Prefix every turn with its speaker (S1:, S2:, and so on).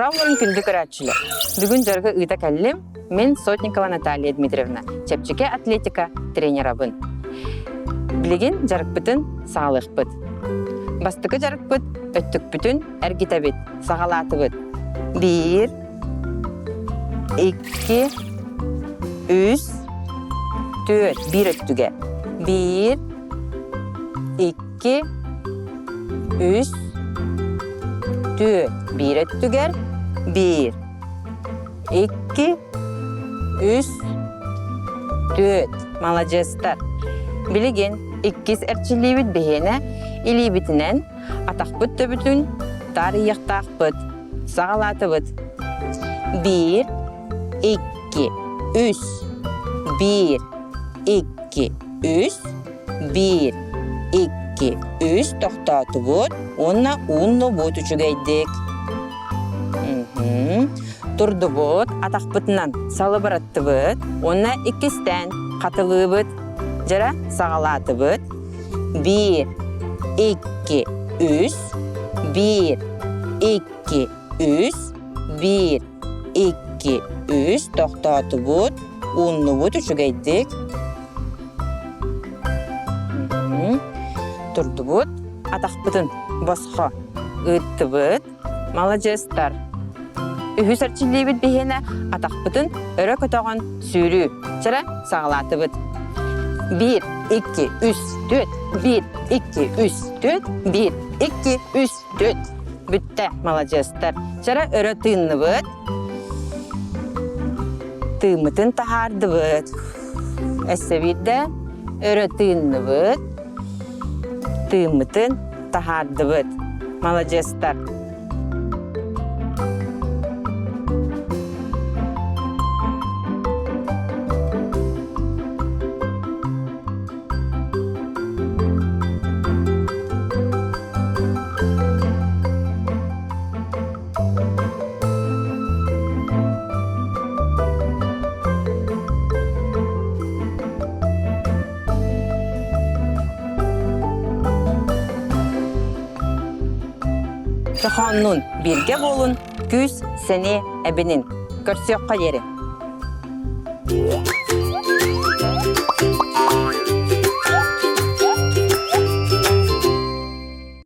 S1: Дорооболорун күндү көрөөччүлэр! Бүгүн дьарыгы ыыта кэллим. Мин Сотникова Наталья Дмитриевна, чэпчэки атлетика тренерабын. Билигин дьарыкпытын саҕалыахпыт. Бастакы дьарыкпыт өттүкпүтүн эргитэбит, саҕалаатыбыт. Биир, икки, үс, түөрт. Биир өттүгэ. Биир, икки, үс, түөрт. Биир өттүгэр биир, икки, үс, түөрт. Маладьыастар. Билигин иккис эрчиллиибит биһиэнэ илиибитинэн атахпыт төбөтүн таарыйыахтаахпыт. Саҕалаатыбыт. Биир, икки, үс, биир, икки, үс, биир, икки, үс тохтоотубут уонна ууннубут үчүгэйдик. Турдубут, атахпытынан салыбыраттыбыт уонна иккистээн хатылыыбыт. Дьара саҕалаатыбыт. Биир, икки, үс, биир, икки, үс, биир, икки, үс тохтоотубут, ууннубут үчүгэйдик. Турдубут, атахпытын босхо ыыттыбыт. Маладьыастар. Үһүс эрчиллиибит биһиэнэ атахпытын өрө көтөҕөн сүүрүү. Чэрэ, саҕалаатыбыт. Биир, икки, үс, түөрт, биир, икки, үс, түөрт, биир, икки, үс, түөрт. Бүттэ, маладьыастар. Чэрэ, өрө тыынныбыт. Тыыммытын таһаардыбыт. Өссө биирдэ өрө тыынныбыт. Тыыммытын таһаардыбыт. Маладьыастар. Чохооннуун бииргэ буолун, күүс, сэниэ эбинин. Көрсүөххэ диэри.